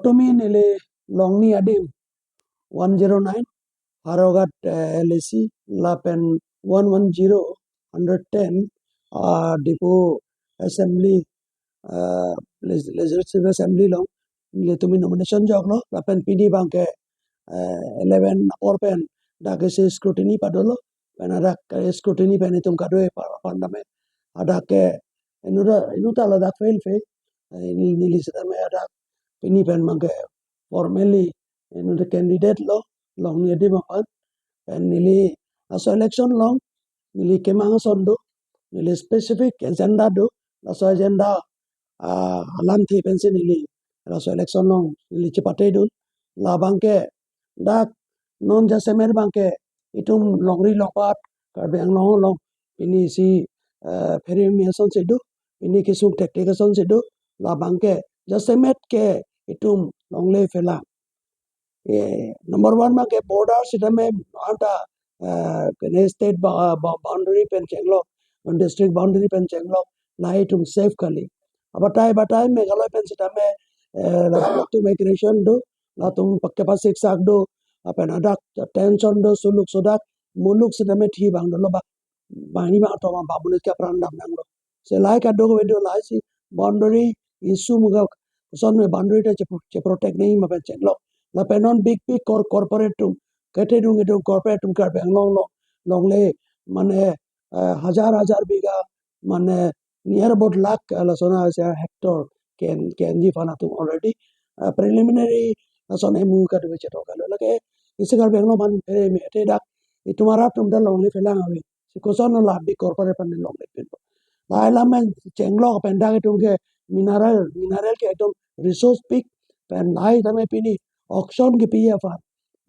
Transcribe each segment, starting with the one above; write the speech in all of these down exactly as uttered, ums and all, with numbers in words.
Tumi neli Longni adim one zero nine, Howraghat, eh, L A C, lapen one one zero, hundred ten, ah, Diphu Assembly, ah, Legis-, Legislative Assembly along neli tumi nomination joklo, lapen pini abangke, eh, eleven apor pen dak isi scrutiny padolo, pen hadak ke scrutiny pen itum kadokave apar, apar tame hadak ke inut ta, inut ta ladak fail fail, eh, neli, neli sitame hadak pini pen abangke formally inut ta candidate lo, Longni adim aphan. Pen neli laso election along neli kemang ason do, neli specific agenda do, laso agenda, ah, alamthe pensi neli laso election along neli chepatedun. La abangke dak non jasemet abangke itum longri longpat Karbi Anglong along pini isi, eh, phereme asonsi do, pini kesung thekthe asonsi do. La abangke jasemet ke itum longle phelang. Eh, number one abangke border sitame anta, eh, kene state ba-, ba-, boundary pen chenglok, district boundary pen chenglok, lahai itum safe kali. Abatai batai Meghalaya pen sitame, eh, la-, latum aggression do, latum pakke pasiksak do, lapen hadak tension do, suluk sodak, muluk sitame thi abang dolo ba, bani ma atum abang monit ke apran dam nanglo. Si lahai kadokave do, lahai si boundary issue muga koson me boundary ta chepro-, cheprotect nangji ma pen chenglok. Lapen non big big cor-, corporate atum, kethedung kedung corporate atum Karbi Anglong along longle mane, eh, hajar hajar bigha mane near about lakh, eh, lason asa hectare ke-en, ke-enji aphan atum already, eh, preliminary lason M O U kadokave chetok kalo. Lake isi Karbi Anglong aphan phereme, te dak itum arat atum ta longle phelang ave. Si koson la big corporate aphan longle phenpo. Lahai alam pen chenglok pen dak itum ke mineral, mineral ke itum resource pik, pen lahai tame pini auction kepi aphan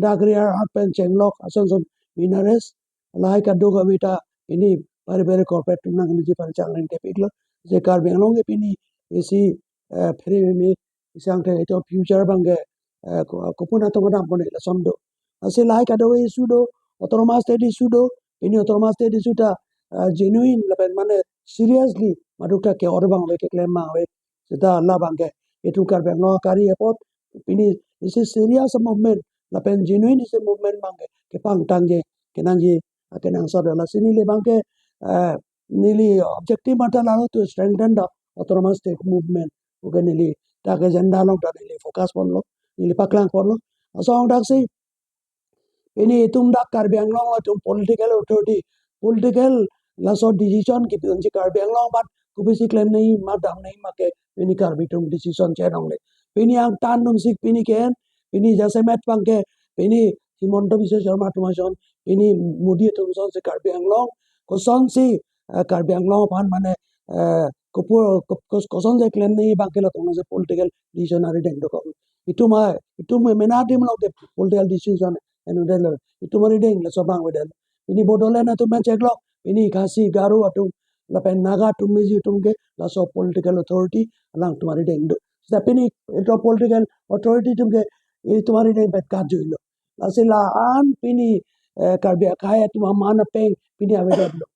dak rare earth pen chenglok ason son minerals, lahai kadokave ta pini pare pare corporate atum nangji aphan changlang thepiklo. Je Karbi Anglong ke pini isi, eh, phereme isi angthek itum future abangke, eh, ko-, kopun atum kedam pon lason do. Lasi lahai kadokave issue do, autonomous state issue do, pini autonomous state issue ta, eh, genuine lapen mane seriously maduk ta ke-or abang ave, keklem abang ave. Seta la abangke itum Karbi Anglong akari apot pini isi serious movement lapen genuine isi movement abangke kepangtangji kenangji akenangsot do. Lasi neli abangke, eh, neli objective matter lalo to strengthen the autonomous state movement. Oke, neli dak agenda along ta neli focus ponlo, neli paklang ponlo. Laso ahut dak si pini itum dak Karbi Anglong along itum political authority, political laso decision kepi unji Karbi Anglong aphan kopisi klem nangji ma dam nangji ma ke pini Karbi atum decision chenong le. Pini angtan atum si pini ke-en, pini jasemet abangke, pini Himanta Biswa Sarma atum ason, pini Modi atum asonsi Karbi Anglong kosonsi, eh, Karbi Anglong aphan mane, eh, kopor, kos-, kos-, kosonsi klem nangji abangke latum si political decision arideng dokok. Itum a, itum mena adim along ke political decision en-un detlo. Itum arideng laso abang avedetlo. Pini Bodoland atum pen cheklok, pini Khasi, Garo atum, lapen Naga atum, Meitei atum ke laso political authority alangtum arideng do. Seta pini itum political authority atum ke itum arideng pen kajuilo. Lasi la-an pini, eh, Karbi akhei atum aman apeng pini avedetlo.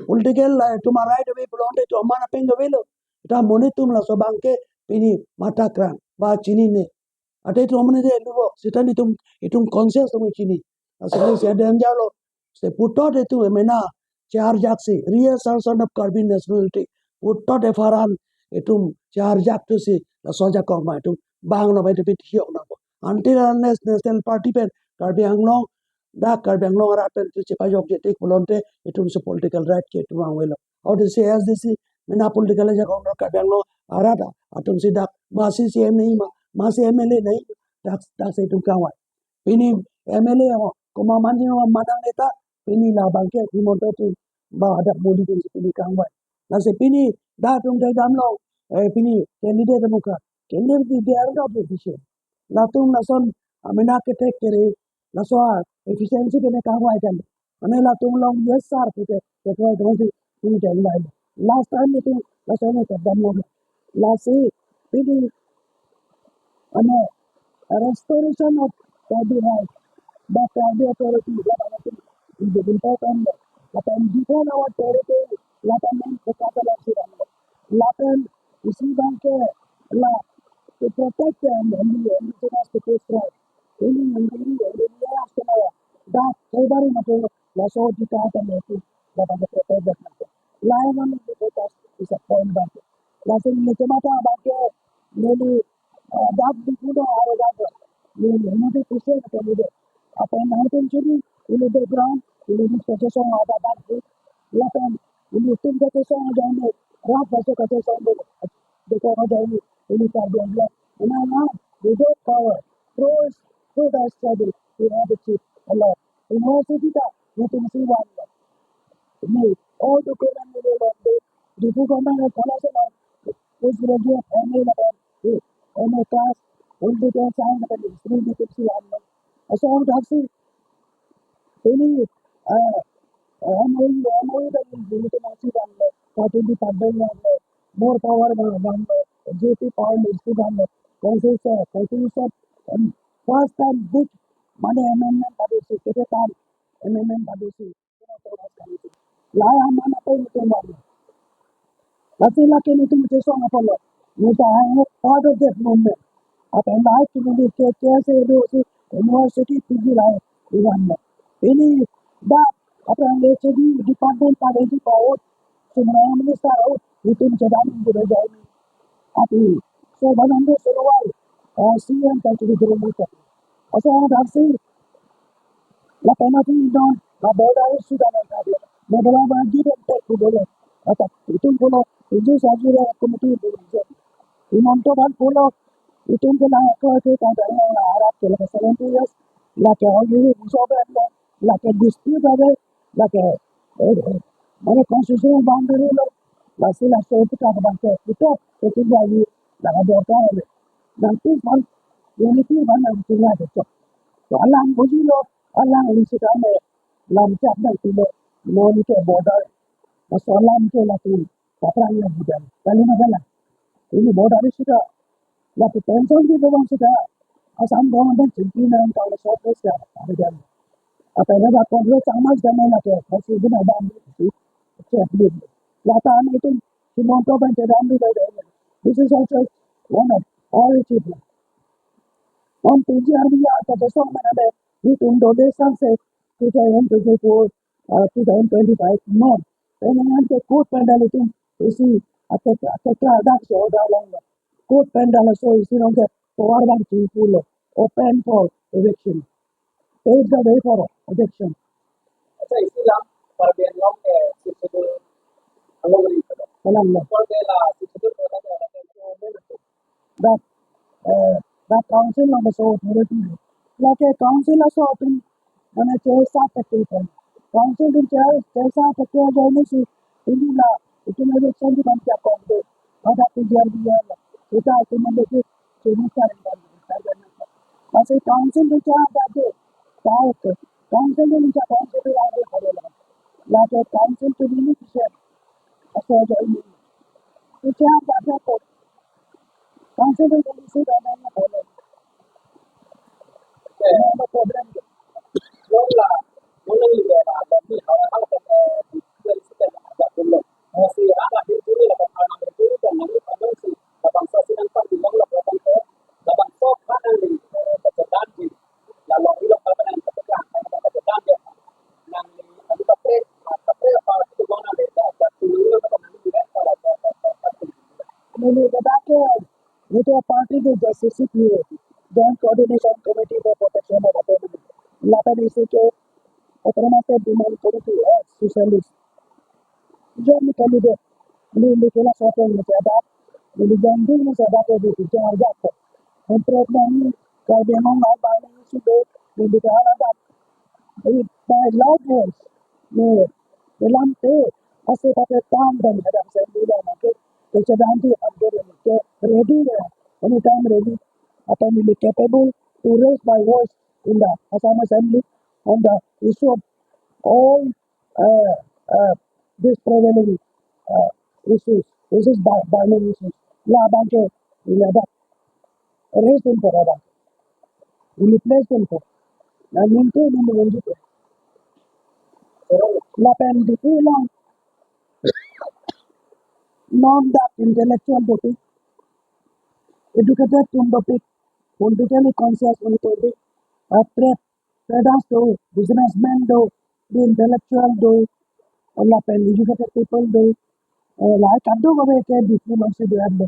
Political, eh, itum a-right ave pulote itum aman apeng avelo. Itum amonit atum laso abangke pini matha krang, ba chinine. Ante itum amonit le lubo, seta itum, itum conscience atum chini. Asli si danger lo. Si puthot itum emena charge aksi, reassertion of Karbi nationality. Puthot F R an itum charge aktu si, laso ajakong ma itum banglo ba itum pithiok nangpo. Until unless national party pen Karbi Anglong, dak Karbi Anglong arat pen itum chepajokje tik pulote itum si political right ke itum vangvelo. Audisi A S D C mena political ajakong Karbi Anglong arat atum si dak masi C E M nangji ma, masi M L A nangji ma, dak, dak si itum kangvai. Pini M L A ho, komat manji ma manang neta, pini la abangke Himanta atum ba hadak Modi atum si pini kangvai. Lasi pini dak atum thekdamlo, eh, pini candidate amuka, candidate they are not efficient. Latum lason amena kethek kere, laso a-efficiency pen kangvai kan. Mane latum along yes sir pu ke, ke kangvai kan si pini kangvai. Last time itum lason thekdamlo. Lasi pini, mane, restoration of Karbi right, ba Karbi authority, ba lapen itum, itum important lo. Lapen defend our territory, lapen main focus lo si lo. Lapen isi abangke la to protect the indigenous people's rights. Ini indigenous, indigenous, that everybody must have laso adhikar ta mati, dapat protect that. Lain kami di protest is a point bang. Laso ini cuma ta bang ke, neli, uh, dak di kudo aro dak. Neli, neli di kusel ke neli. Apa yang nangtum curi, ini background, ini di kesong ada bang. Lapen, ini tum kesong ada ini, rat baso kesong ada. Deko ada ini, ini Karbi Anglong. Ini na, we don't power. Through, through the struggle, we have achieved a lot. University ta, we can see one. Ini, all the government level of the, the government of college and all, postgraduate, M A level, M A class, only ten science and history, we can see one. So, that's it. Ini, uh, M O U, M O U ta ini, ini to masih one. Satu department one. More power one, one, J P Power Ministry one, Constitution, Constitution, and first time big money amendment padosi, kita time amendment padosi. Lai aman apa ini tuh one? Tapi laki ini tuh muncul sama polo. Ini tuh I am part of that movement. Apa yang baik ini di K K S A itu si university tinggi lah one. Ini dah apa yang dia jadi department pada itu paut. Semua minister out itu menjadi itu dari Api, Sarbananda Sonowal, uh, C M tadi di Guru Musa. Asa ada si, la penalty don, la border issue dan ada dia. Modal apa give and take dulu. Atau itu dulu, itu saja lah committee dulu. Himanta bang dulu, itu dulu kalau kita ada yang harap ke seventy years, la ke already musuh bang, la ke dispute ada, la ke, eh, eh, mana constitutional boundary lo, la si laso kita ke bangke, itu, itu lagi, la ke border ada. Nanti bang, unity bang yang tinggal itu. So, alam buji lo, alam isi kami, lam cak dan tilo, non ke border. So, alam ke lagi, paprang yang budaya. Kali mana lah? Ini border issue ta, lapu tension di bang sita, Assam government chimpi nang kalau surface ya, ada dan. Apa yang ada kontrol sama sama lah ke, masih guna bang itu, cek dulu. Lata ini itu, Himanta bang ke dan dulu. This is also one of our achievement. On P G R B ya, kata so mana be, di tum do de sang se, two thousand twenty-four, uh, two thousand twenty-five, no. Penangan ke court pandal itu, isi, ake, ake, ake, dak so, dak long. Court pandal so, isi nong ke, tovar bang chimpu lo, open for eviction. Pave the way for eviction. Acha, isi lam, Karbi Anglong ke, Sixth Schedule along ri. Along lo. Por de la, Sixth Schedule ko ta, dak, eh, dak council laso authority. Lake council laso atum, mana chesa thek ke. Council atum che, chesa thek ke ajoine si, ini la, itu na eviction di bang kya kong de. Pada P G R B ya la. Kita itu mana ke, chini cari bang. Masih council atum che ada de. Tahu ke. Council atum che council ada de. Lake council atum ini bisa. Asal ajoine. Itu che ada de. Council atum ini sih ada problem. Ada problem. Neli kata ke, neli party ke J C C P A, Joint Coordination Committee for Protection of Autonomy. Lapen isi ke Autonomous State Demand Committee, eh, Socialist. Join candidate, neli ke laso pen neli ada, neli join ding neli ada ke di tiga harga ko. Hempret nani, Karbi Anglong al bang neli sudah, neli ke ada. By loud voice, ne, ne lamte, ase pakai tang dan ada saya bilang ke, kechedan di update ke ready ya, anytime ready, apa neli capable to raise my voice in the Assam Assembly on the issue of all, uh, uh, this prevailing, uh, issues, which is bu-, burning issues. La bang ke, neli ada raise them for ada. Neli place them for. Na ningke neli nunjuk. Lapen di pulang. Non dak intellectual doping. educated atum dopik, politically conscious atum dopik, uh, trade, traders do, businessmen do, the intellectual do, lapen educated people do, uh, lahai kadokave ke Diphu alongsi do-et lo.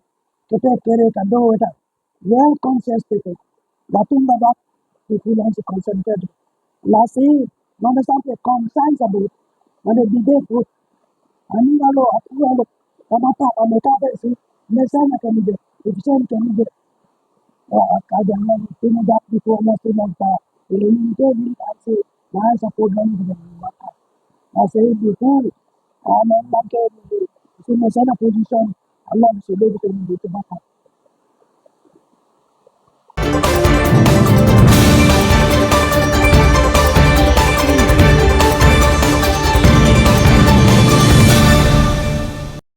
Kete kere kadokave ta well conscious people. Latum ladak Diphu alongsi concentrate. Lasi, mane sampai conscience abut, mane bibek abut. Ani alo, atu alo, kamata, kamata pensi, mesen kami de, efficient kami de. Wah, kadang lang, pinadak Diphu alongsi nangta, ililin ke, ililin kasi, na support lang de, mata. Lasi Diphu, ah, memang ke, si mesen position, alongsi lo, de, de, de, mata.